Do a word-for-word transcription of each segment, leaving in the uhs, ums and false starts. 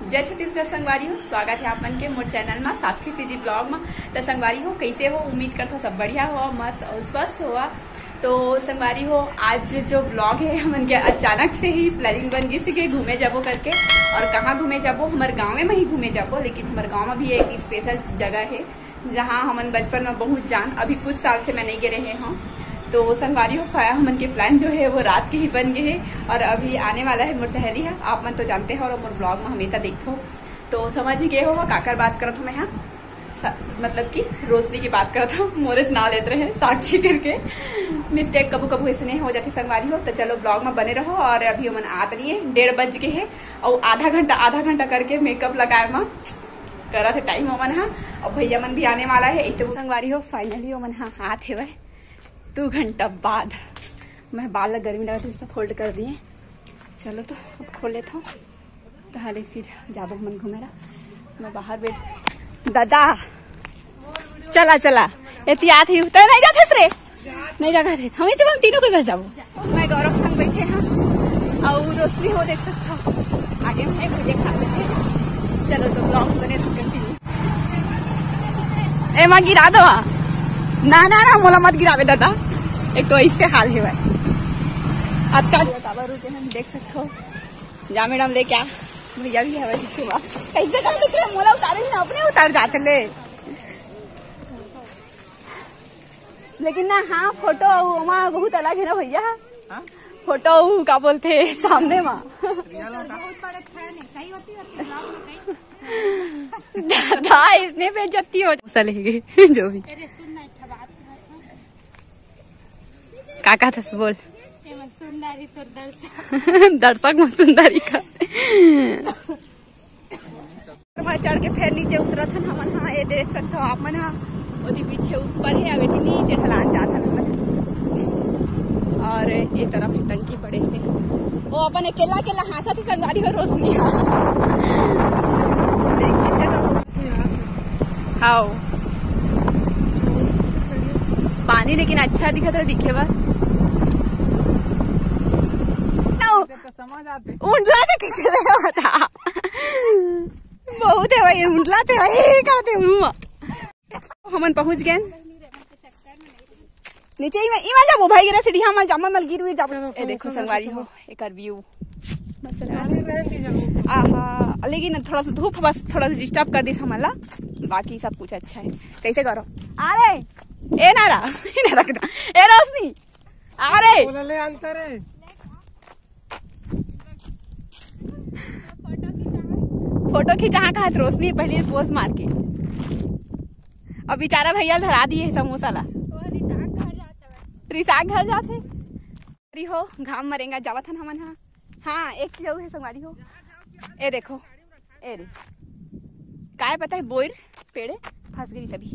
जय छत्तीसगढ़ संगवारी हो, स्वागत है आप मन के मोर चैनल मा, साक्षी सीजी ब्लॉग मा। त संगवारी हो, कैसे हो? उम्मीद करता सब बढ़िया हो, मस्त और स्वस्थ हो। तो संगवारी हो, आज जो ब्लॉग है, हमन के अचानक से ही प्लानिंग बन गई कि घूमे जाबो करके। और कहाँ घूमे जाबो? हमारे गाँव में ही घूमे जाबो, लेकिन हमारे गाँव में भी एक स्पेशल जगह है, जहाँ हमन बचपन में बहुत जान, अभी कुछ साल से मैं नहीं गए रहे हूँ। तो संगवारी हो, फाया हमन के प्लान जो है वो रात के ही बन गए है। और अभी आने वाला है मोर सहेली है, आप मन तो जानते हो और मोर ब्लॉग में हमेशा देखते हो, तो समझ ही गए हो काकर बात करत हूँ मैं। हाँ, स- मतलब कि रोशनी की बात करत हूँ, मोरेच नाव लेत रहे साक्षी करके। मिस्टेक कबू कबू ऐसे नहीं हो जाती संगवारी हो। तो चलो ब्लॉग में बने रहो। और अभी हमन आत नहीं है, डेढ़ बज गए है और आधा घंटा आधा घंटा करके मेकअप लगाए में करत है टाइम ओमन हा। और भैया मन भी आने वाला है। इसे संगवारी हो, फाइनली ओमन हा हाथ हेवय दो घंटा बाद। मैं बाल ला गर्मी लगत है, फोल्ड कर दिए। चलो तो अब खोल लेता हूँ, ताहले फिर जाबो हमन घूमे ला। मैं बाहर बैठ, दादा चला चला, एती आत ही, तै नहीं जात हस रे? नहीं जात है, हम ही चल तीनों के बस जाबो। मैं गौरव संग बैठे हैं और रोशनी हो देख सकता हूँ आगे में भैया खा लेते हैं। चलो तो ब्लॉग बने रहो, कंटिन्यू। ए माँ गिरा दो। ना ना ना, मोला मत गिरावे दादा, एक तो इससे हाल है भाई। आज का काबर रुके हैं देख सकते हो। जा मैडम लेके आ, भैया भी है भाई सुबह। कैसे कर देते हैं, मोला उतारे ही ना, अपने उतार जाते ले। लेकिन ना, हाँ, फोटो अउ ओमा बहुत अलग है ना भैया। हाँ? फोटो अउ का बोलते हैं सामने मा। रियल होता। बहुत बड़े फैन है, सही होती होती ब्लॉग में कहीं। दादा, इसने बेइज्जती हो। गुस्सा लेके जो भी। अरे सुन ना, एक ठो बात कहत हूँ। का कहत हस बोल। ये मत सुन ना रे, तोर दर्शक। दर्शक मत सुन ना रे का। ऊपर चढ़ के फिर नीचे उतरत हन हमन। हाँ, ये देख सकते हो आप मन, हाँ, ओती पीछे ऊपर है, अब इतनी नीचे ढलान जात हन हमन। और ये तरफ है टंकी बड़े से, वो अपन अकेला अकेला हाँसत ही संगवारी हो रोशनी। हाँ। हाओ। पानी लेकिन अच्छा दिखत है, दिखे बर। तो समझ आते। उंडला के कैसे ले होता? बहुत है भाई, उंडला थे भाई, का थे मुंह। हमन पहुंच गए नीचे ही में, इमा जाबो भाई, गिरा सीढ़ी, हम जामा मल गिर हुई जाबो। चलो, ए चलो, देखो चलो, संगवारी चलो। हो, एकर व्यू। मस्त है। पानी रहन दीजिए। आहा, लेकिन थोड़ा सा धूप बस थोड़ा सा डिस्टर्ब कर दी हमन ला, बाकी सब कुछ अच्छा है। कैसे करो? अरे, ए नारा, ए नारा, ए रोशनी, अरे। बोला ले अंतर है। फोटो खिंचा, हाँ, कहत रोशनी पहले पोज मार के। अब बेचारा भैया धरा दिए है समोसा ला। रिसाक घर जात है। अरे हो, घाम मरेंगा, जावत हन हमन हा। हाँ, एक चीज अउ है संगवारी हो, ए देखो, ए रे, काय पता है बोइर पेड़े फंस गई सभी।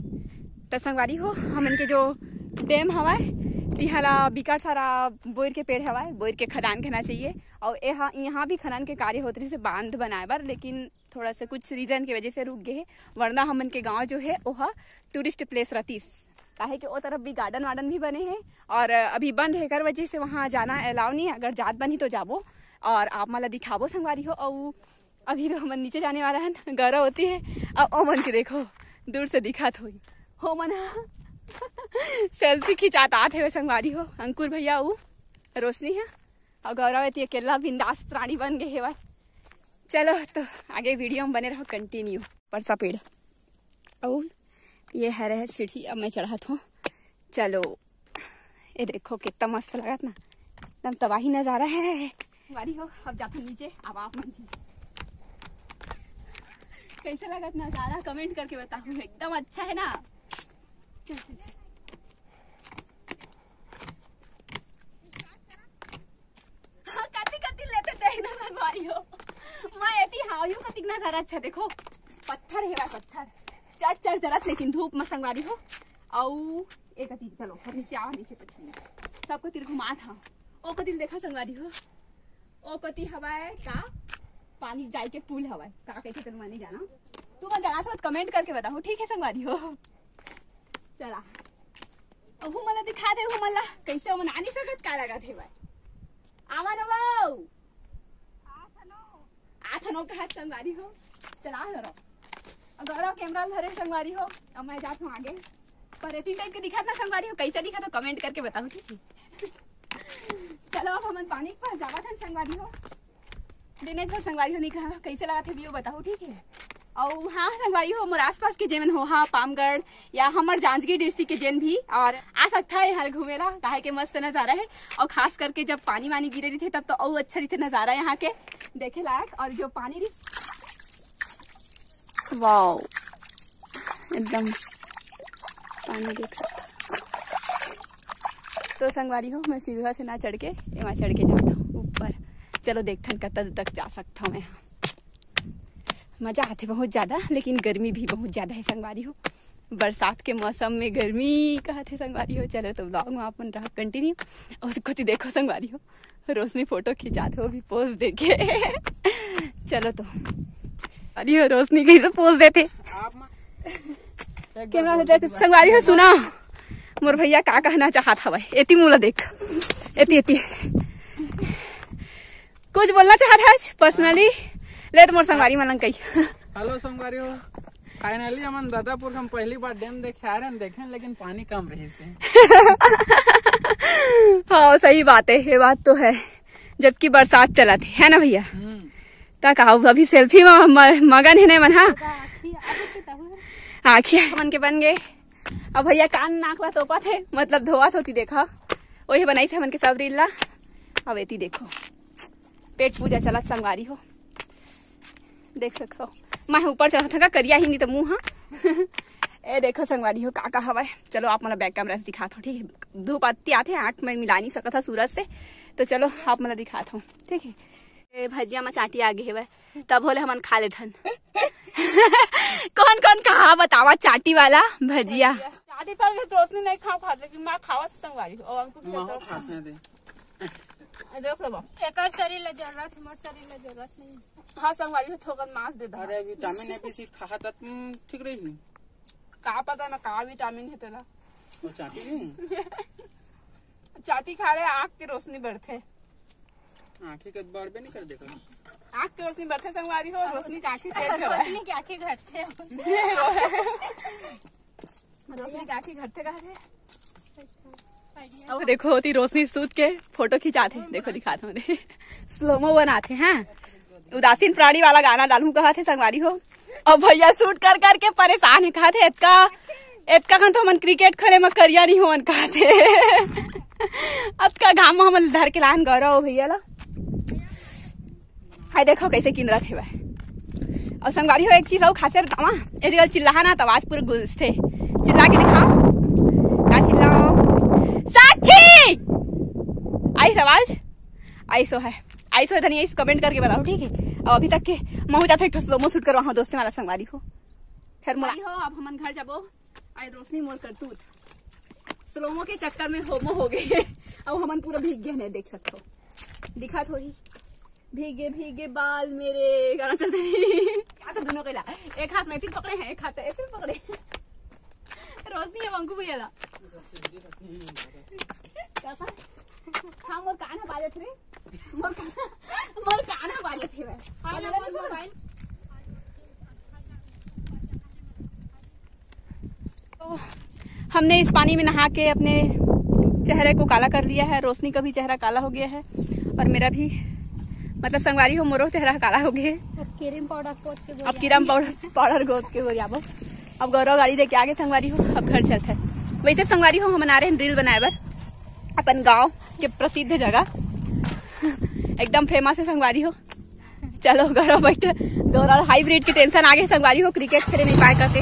त संगवारी हो, हमन के जो डैम हवय, तिहा ला बिकट सारा बोइर के पेड़ हवय, बोइर के खदान कहना चाहिए। और यहाँ, यहाँ भी खनन के कार्य होत रहिस हे बांध बनाए बर, लेकिन थोड़ा सा कुछ रीजन के वजह से रुक गए हे, वरना हमन के गांव जो है ओहा टूरिस्ट प्लेस रहतीस, काहे कि ओ तरफ भी गार्डन वार्डन भी बने हैं और अभी बंद है, एकर वजह से वहाँ जाना अलाउ नहीं है। अगर जात बनी तो जाबो और आप मन ला दिखाबो संगवारी हो। और अभी तो हमन नीचे जाने वाला हन, गौरव होती है। अब ओमन के देखो, दूर से दिखात होई, ओमन सेल्फी खिंचात आत हेवे संगवारी हो। अंकुर भैया, ऊ रोशनी है और गौरव एती अकेला बिंदास प्राणी बन गए हेवय। चलो तो आगे वीडियो में बने रहो, कंटिन्यू। परसा पेड़ अउ ये हरे है सीढ़ी, अब मैं चढ़त हूँ। चलो, ये देखो कितना मस्त लगत ना, एकदम तबाही नजारा है। बारी हो, अब जाते नीचे। अब आप मन भी कैसे लगत नजारा कमेंट करके बताओ, एकदम अच्छा है ना। चल, चल, चल। हाँ, कति कति लेते देख ना संगवारी हो। मैं एती हाव यू कतिक नजारा अच्छा देखो। पत्थर हे भाई पत्थर। चढ़ चढ़ जरत लेकिन धूप में संगवारी हो। अउ एक कति चलो, अब नीचे आवा, नीचे पछी। सबको तिर घुमात हा। ओ कति देखा संगवारी हो। ओ कति हवाए का पानी जाए के पुल हवाए। का कहिथे तेन माने जाना। तू मन जाना सब कमेंट करके बताओ, ठीक है संगवारी हो। चला। अहू मन ला दिखा दे, अहू मन ला। कैसे ओमन आ नहीं सकत, का लगत हे भाई? आवा न वो। आत अनोखा संगवारी हो, चला गौरव। गौरव कैमरा धरे संगवारी हो, अब मैं जात हूँ आगे। पर इतनी टाइप के दिखत ना संगवारी हो, कैसे दिखत हो कमेंट करके बताओ, ठीक है? चलो अब हमन पानी के पास जावत हन संगवारी हो। दिनेश भर संगवारी हो नहीं कहा, कैसे लगा थे व्यू बताओ, ठीक है? और हाँ संगवारी हो, मोर आसपास के जेमन हो हा पामगढ़ या हमर जांजगीर डिस्ट्रिक्ट के जेन भी और आ सकता है यहाँ घूमे ला, काहे के मस्त नजारा है। और खास करके जब पानी वानी गिरे रहिथे तब तो और अच्छा रहिथे नजारा यहाँ के देखे लायक। और जो पानी रही, वाओ, एकदम पानी देख सकते हो। तो संगवारी हो, मैं सीढ़िया से ना चढ़ के एमा चढ़ के जाता हूँ ऊपर। चलो देखथन कतक दूर तक जा सकता हूँ मैं। मजा आथे बहुत ज्यादा, लेकिन गर्मी भी बहुत ज्यादा है संगवारी हो। बरसात के मौसम में गर्मी कहत हे संगवारी हो। चलो तो ब्लॉग में अपन रहा कंटिन्यू। और कोती देखो संगवारी हो, रोशनी फोटो खिंचात हो अभी पोज देके। चलो तो अरे हो रोशनी कैसे पोज देथे आप मा- कैमरा से देख संगवारी हो। सुना मोर भैया का कहना चाहत हवय, एती मुला देख, एती एती कुछ बोलना चाहत है पर्सनली। ले तो मोर संगवारी मन कही। हेलो संगवारी हो, फाइनली हमन दादापुर हम पहली बार डैम देखे आ रहे हैं, देखे लेकिन पानी कम रही से। हाँ सही बात है, ये बात तो है, जबकि बरसात चलत है, है ना भैया? हम्म। ता कहा अभी सेल्फी में म- मगन है ने मन। हाँ आखिर हमन के बन गए। अब भैया कान नाक ला तोपत हे, मतलब धोवत होती देखा, वही बनाई थे हमन के सब रील ला। अब एती देखो पेट पूजा चलत संगवारी हो, देख सकथो। मैं ऊपर चढ़त हंव का करिया ही नहीं तो मुंह। ए देखो संगवारी हो का का हवय। चलो आप मन ला बैक कैमरा से दिखात हंव, ठीक है? धूप अत्ती आथे, आंख में मिला नहीं सकत हा सूरज से, तो चलो आप मन ला दिखात हंव, ठीक है? ए भजिया में चांटी आ गई हवय, तब होले हमन खा लेथन। कौन कौन कहा बतावा चांटी वाला भजिया। चांटी पर के रोशनी नहीं खाओ खात, लेकिन मैं खावा से संगवारी हो। और अंकुर भी माहौल खाते हैं दे। ए, देख लेबो। एकर शरीर ला जरूरत है, मोर शरीर ला जरूरत नहीं। हाँ संगवारी हो, थोकन मांस दे दे। अरे विटामिन ए बी सी खाहा त तुम ठीक रही। का पता ना का विटामिन है तेला। वो चांटी नहीं। चांटी खा ले आँख के रोशनी बढ़थे। आँखी के बढ़बे नहीं कर देखो। आँख के रोशनी बढ़थे संगवारी हो, रोशनी के आँखी तेज हवय। रोशनी के आँखी घटथे। रोशनी के आँखी घटथे कहा थे। अब देखो होती रोशनी सूत के फोटो खिंचाथे, देखो दिखात हंव, स्लोमो बनाथे। हाँ उदासीन प्राणी वाला गाना डालू कहा थे संगवारी हो। अब भैया शूट कर करके परेशान है, कहा थे इतका इतका कन तो हमन क्रिकेट खेले में करिया नहीं होवन कहा थे। अतका घाम में हमन धर के लान गौरव भैया ला। हाय देखो कैसे किंदरत हे वह। और संगवारी हो एक चीज और खासे बतावा, ए जगह चिल्लाहा ना तो आवाज पूरे गुंजथे। चिल्ला के दिखाओ, का चिल्लाओ? साक्षी, आइस आवाज? आइस हो है, आइस हो धनी, आइस कमेंट करके बताओ, ठीक है? और अभी तक के महू जाथे एक ठो स्लोमो शूट करवा हो दोस्ते वाला संगवारी हो। खैर मुला हो, अब हमन घर जाबो। आई रोशनी मोर करतूत स्लोमो के चक्कर में होमो हो गए। अब हमन पूरा भीग गए हैं, देख सकते हो, दिखात होही। भीगे भीगे बाल मेरे गाना चलते ही। क्या तो दोनों कैला, एक हाथ में तीर पकड़े हैं, एक हाथ ऐसे पकड़े। रोशनी है वंकू भैया ला। कैसा? हाँ मोर कान बाजत रे। मोर कान, मोर कान बाजत हे भाई। हाँ, मोर मोबाइल। तो हमने इस पानी में नहा के अपने चेहरे को काला कर लिया है। रोशनी का भी चेहरा काला हो गया है और मेरा भी, मतलब संगवारी हो, मोरो चेहरा काला हो गया है। अब क्रीम पाउडर पोत के अब क्रीम पाउडर पाउडर गोद के हो जाबो। अब गौरव गाड़ी लेके आगे संगवारी हो, अब घर चलते हैं। वैसे संगवारी हो, हम बना रहे हैं रील बनाए बर अपन गांव के प्रसिद्ध जगह, एकदम फेमस है संगवारी हो। चलो गौरव बैठ, गौरव हाइब्रिड की टेंशन आ गई संगवारी हो, क्रिकेट खेले नहीं पाए करके।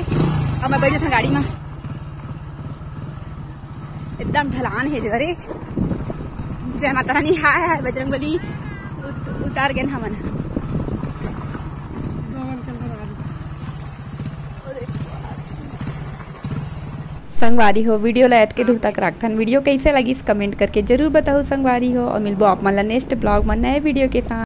अब मैं बैठे थे गाड़ी में, एकदम ढलान है जो रे। जय माता रानी, हाय हाय बजरंग बली। उत, उतार गए हमन। संगवारी हो, वीडियो ला एतके दूर तक राखथन। वीडियो कैसे लगिस कमेंट करके जरूर बताओ संगवारी हो, और मिलबो आप मन ला नेक्स्ट ब्लॉग में नए वीडियो के साथ।